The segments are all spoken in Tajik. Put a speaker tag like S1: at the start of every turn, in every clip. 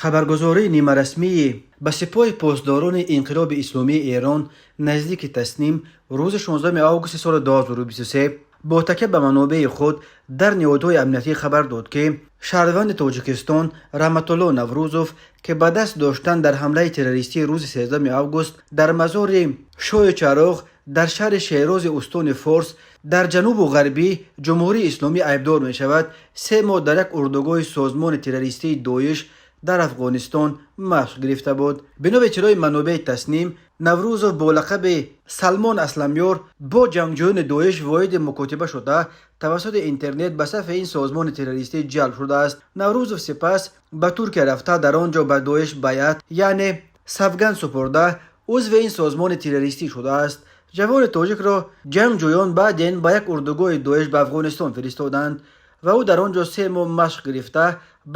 S1: Хабаргузории нимарасмии ба Сипоҳи Посдорони Инқилоби Исломии Эрон наздики Тасним рӯзи 16 августи соли 2023 бо такя ба манобеи худ дар ниҳодҳои амниятӣ хабар дод, ки шаҳрванди Тоҷикистон Раҳматулло Наврӯзов, ки ба даст доштан дар ҳамлаи террористии рӯзи 13 август дар мазори Шоҳи Чароғ дар шаҳри Шерози устони Форс дар ҷанубу ғарбӣ Ҷумҳурии Исломӣ айбдор мешавад, 3 моҳ дар як урдугоҳи созмони террористии Доиш дар Афғонистон машқ гирифта буд. Бино ба иттилои манобеи Тасним, Наврӯзов бо лақаби Салмон Асламёр бо ҷангҷӯёни Доиш вориди мукотиба шуда, тавассути интернет ба сафи ин созмони террористӣ ҷалб шудааст. Наврӯзов сипас ба Туркия рафта, дар он ҷо ба Доиш байъат, яъне савганд супурда, узви ин созмони террористӣ шудааст. Ҷавони тоҷикро ҷангҷӯён баъден ба як урдугоҳи Доиш ба Афғонистон фиристоданд ва ӯ дар он ҷо 3 моҳ машқ гирифта,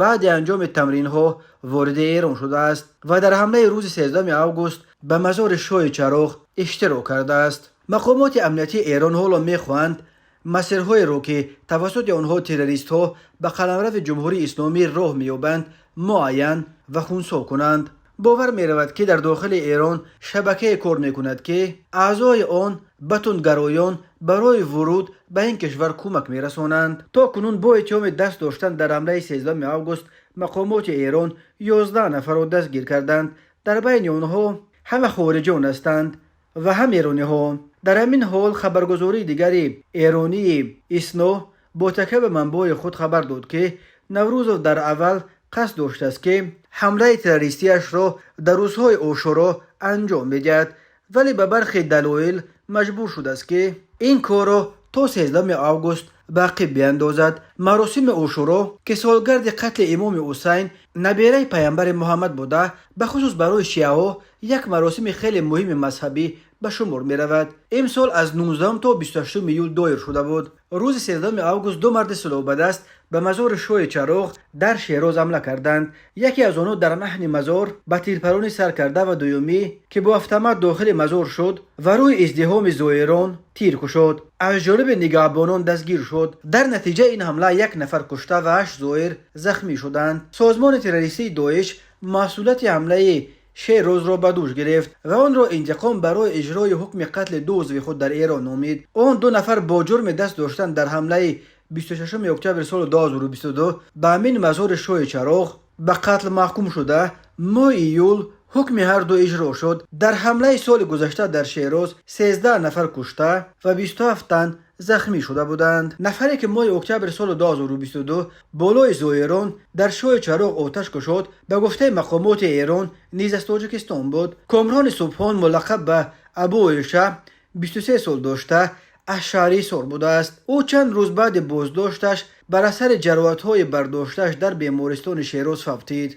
S1: баъди анҷоми тамринҳо вориди Эрон шудааст ва дар ҳамлаи рӯзи 13 август ба мазори Шоҳи Чароғ иштирок кардааст. Мақомоти амниятии Эрон ҳоло мехоҳанд масирҳоеро, ки тавассути онҳо террористҳо ба қаламрави Ҷумҳурии Исломӣ роҳ меёбанд, муайян ва хунсо кунанд. Бовар меравад, ки дар дохили Эрон шабакае кор мекунад, ки аъзои он ба тундгароён барои вуруд ба ин кишвар кӯмак мерасонанд. То кунун бо иттиҳоми даст доштан дар ҳамлаи 13 август мақомоти Эрон 11 нафарро дастгир карданд. Дар байни онҳо ҳама хориҷиён ҳастанд ва ҳам эрониҳо. Дар ҳамин ҳол, хабаргузории дигари эронии Исно бо такя ба манбаъҳои худ хабар дод, ки Наврӯзов дар аввал қасд доштааст, ки ҳамлаи террористиашро дар рӯзҳои Ошӯро анҷом медиҳад, вале ба бархе далоил маҷбур шудааст, ки ин корро то 13 август ба ақиб биандозад. Маросими Ошӯро, ки солгарди қатли имоми Ҳусайн, набераи паямбари Муҳаммад буда, бахусус барои шиаҳо як маросими хеле муҳими мазҳабӣ ба шумор меравад, имсол аз 19 то 28 июл доир шуда буд. Рӯзи 13 август ду марди силоҳбадаст ба мазори Шоҳи Чароғ дар Шероз ҳамла карданд. Яке аз онҳо дар маҳни мазор ба тирпаронӣ сар карда ва дуюмӣ, ки бо автомат дохили мазор шуд ва рӯи издиҳоми зоирон тир кушод, аз ҷониби нигаҳбонон дастгир шуд. Дар натиҷаи ин ҳамла як нафар кушта ва ҳашт зоир захмӣ шуданд. Созмони террористии Доиш масъулияти ҳамлаи Шерозро ба дӯш гирифт ва онро интиқом барои иҷрои ҳукми қатли ду узви худ дар Эрон номид. Он ду нафар бо ҷурми даст доштан дар ҳамлаи 26 октябри соли 2022 ба ҳамин мазори Шоҳи Чароғ ба қатл маҳкум шуда, моҳи июл ҳукми ҳарду иҷро шуд. Дар ҳамлаи соли гузашта дар Шероз 13 нафар кушта ва 27 тан захмӣ шуда буданд. Нафаре, ки моҳи октябри соли 2022 болои зоирон дар Шоҳи Чароғ оташ кушод, ба гуфтаи мақомоти Эрон, низ аз Тоҷикистон буд. Комрони Субҳон, мулаққаб ба Абу Оиша, 23 сол дошта, аз шаҳри Ҳисор будааст. Ӯ чанд рӯз баъди боздошташ бар асари ҷароҳатҳои бардоштааш дар бемористони Шероз фавтид.